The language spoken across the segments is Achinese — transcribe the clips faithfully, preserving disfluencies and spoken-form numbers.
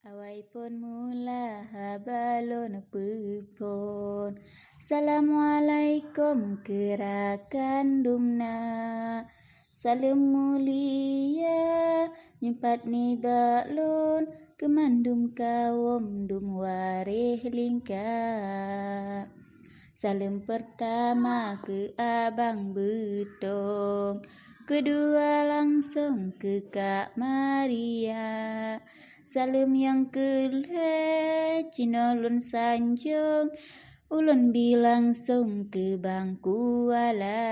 Awai phon mula haba lôn peuphon. Assalamualaikum keu rakan dumna. Saleuem mulia nyoe pat nibak lôn keu mandum kawöm dum waréh lingka. Saleuem peurtama keu abang Beutong, keudua langsong keu Kak Maria. Saleuem nyang keu lhèe jinoe lôn sanjong, ulôn bi langsong keu Bang Kuala.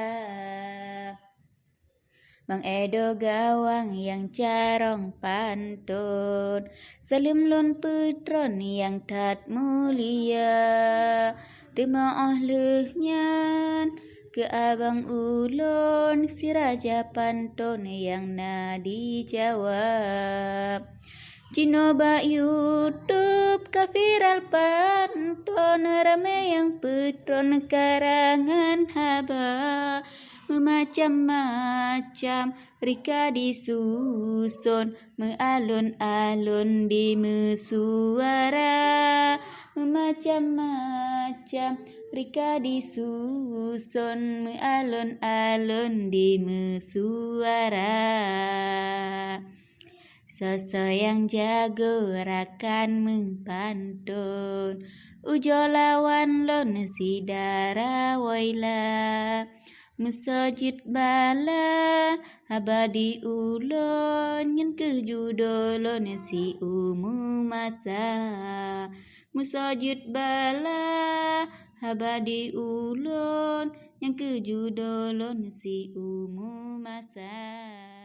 Bang Edo Gawang nyang carông panton, saleuem lôn peutron nyang that mulia. Teuma óh lheueh nyan, keu abang ulôn si raja panton nyang na di Jawa. Jinoe bak YouTube ka viral panton, ramé nyang peutron karangan haba meumacam-macam, rika disuson, meualon-alon dimeusuara. Meumacam-macam, rika disuson, meualon-alon dimeusuara. Soe-soe nyang jago rakan meupanton, ujoe lawan lôn si Dara Woila. Meusoe jeuet bala haba di ulôn, nyan keuh judo lôn si umu masa. Meusoe jeuet bala haba di ulôn, nyan keuh judo lôn si umu masa.